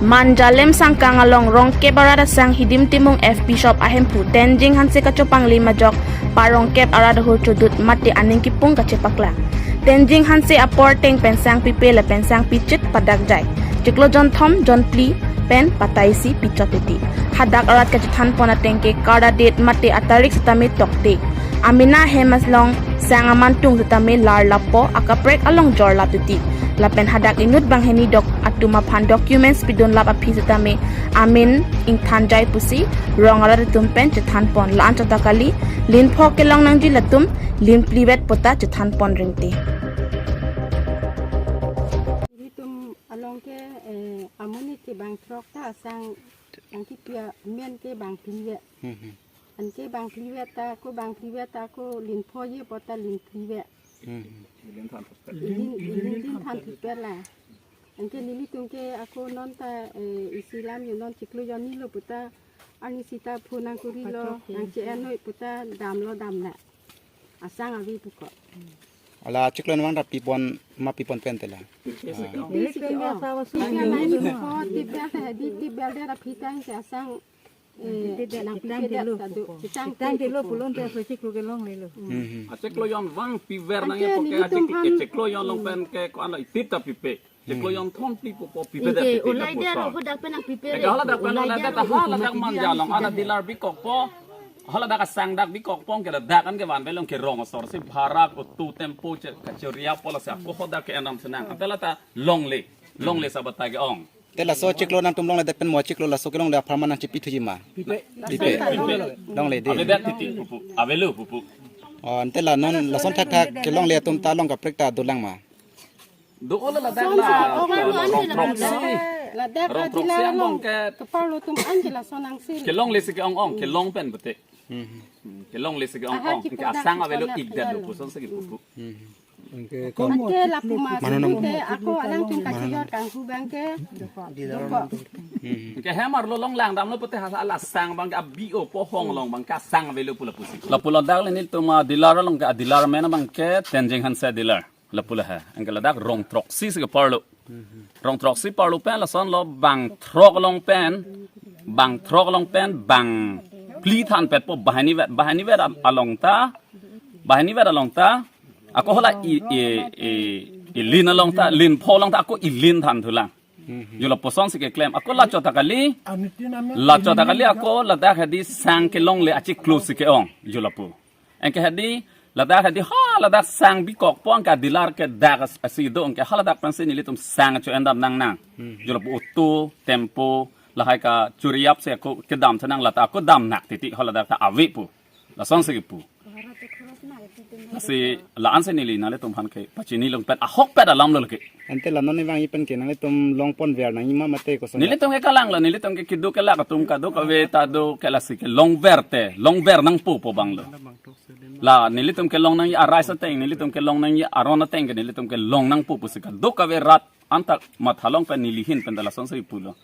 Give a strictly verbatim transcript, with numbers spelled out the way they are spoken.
Manjalem Sangkang along Rongkep arat asang Hidim Timung F B shop ahemphu Tenzing Hanse kachopanglim ajok pa Rongkep arat ahut chodut mate aning kipung kachepaklang. Tenzing Hanse apor ateng pen sang pipe lapen sang pichit padak jai. Chiklo jonthom jonphli pen patai isi pichot titi. Hadak arat kachethanpon ateng ke kardadit mate atarik sitame tokte. Amena hem along sang amantung sitame larlappo, akaprek along jorlap titi. Lapen hadak inut banghini dok atum aphan documents pidunlap aphi sitame amen ingthan jai pusi rong arat atum pen chethanpon. La-an chot ta kali, lin pho kelong nangji latum lin phlivet puta chethanpon ringti. Ilitum along ke, eh, amonit ke bang throk ta asang, ang kipia men ke bang phlivet. Hmm, hmm. Anke bang phlivet ta, ako bang phlivet ta, ako lin pho ye puta lin phlivet. Hmm, hmm. Ilin, ilin, ilin than phlivet la. Anke nelitum ke ako non ta, eh, isi lam yo non chiklo jon ni lo puta, arni sita phone nangkuri lo, nang che-en noi puta damlo damnang. Asang ave puko. Hala chiklo nang ta pipon ma pipon pen te la. Pipe si ke-ong. Pipe si ke-ong. Pipe nang ni ko, pipe ta hedi, pipe de ra pitang ke asang, eh, nang pipe de ta do. Pitang te lo pulo te so chiklo kelongle lo. Hmm, hmm. A chiklo jon vang piver nang ye puke a chiklo jon along pen ke ko-an lo itit ta pipe. Chiklo jonthom phli pupo pipe de pipe ta ulai de puson. Ro hadak pen nang pipe. Eke haladak pen ulai de ta haladak Manja along an a dealer bikokpo. Haladak asang dak bikokpo ke ladak an ke vanve long ke rong asor si bhara auto tempo che kachoriya po lasi ako hadak ke enam senang. Ante la ta longle. Longle sa batai ke-ong. Te laso chiklo nangtum longledet pen mo chiklo laso kelongle apharman nang chipithuji ma? Pipe. Pipe. Longle de. Ave det titi pupu. Ave lo pupu. Oh, ante la non lason thakthak kelongle atum ta along kaprek ta dolang ma? Do-o la ladak la, rong throksi. Ladak rong throksi angbong ke. Kepar lo tum an ke lason angsiri. Kelongle si ke-ong-ong, kelong pen bete. Hmm. Hmm, kelongle si ke-ong-ong. Ke asang ave lo ik det lo puson si ke pupu. Hmm. Anke lapu ma mano nam ke ako alangtum kachijor kanghu bang ke. Doko. Hmm. Ke hem arlo longlang damlo pute hala asang bang ke abi o pohong along bang ke asang ave lo pu lapusi. Lapu ladak le nelitum a dealer along ke a dealer amen bang ke Tenzing Hanse dealer. Lapu la ha. Anke ladak rong throksi si kepar lo. Rong throksi parlo pen lason lo bang throk along pen, bang throk along pen, bang phli thanpetpo banghini vet, banghini vet along ta, banghini vet along ta, ako hala i, i, i, ilin along ta, lin pho along ta, ako ilin thanthulang. Jo lapuson si keklem, ako la chot ta kali, la chot ta kali, ako ladak hedi sang kelongle achiklo si ke-ong, jo lapu. Anke hedi, ladak hedi, ha, ladak sang bikokpo anke dealer ke dak as-, asi do anke ha ladak pensi nelitum sang cho-en dam nangnang. Hmm. Jo lapu auto, tempo, lahai kachoriyap si ako kedam senang la ta ako damnang titi ha ladak ta ave pu. Lason si pu. Lasi la-an si neli nanglitum aphan ke pachini longpet ahokpet alam lo lake. Ante la non ni vang ipen ke nanglitum longponver nangji ma mate koson? Nelitum ke kalang lo, nelitum ke keduk kelak atum kadokave ta do ke lasi kelongver te, longver nangpo pu abang lo. La nelitum kelong nangji arai ateng, nelitum kelong nangji aron ateng ke nelitum kelong nangpo pusi kadokave rat anta mathalong pen neli ahin pen ta lason si pulo.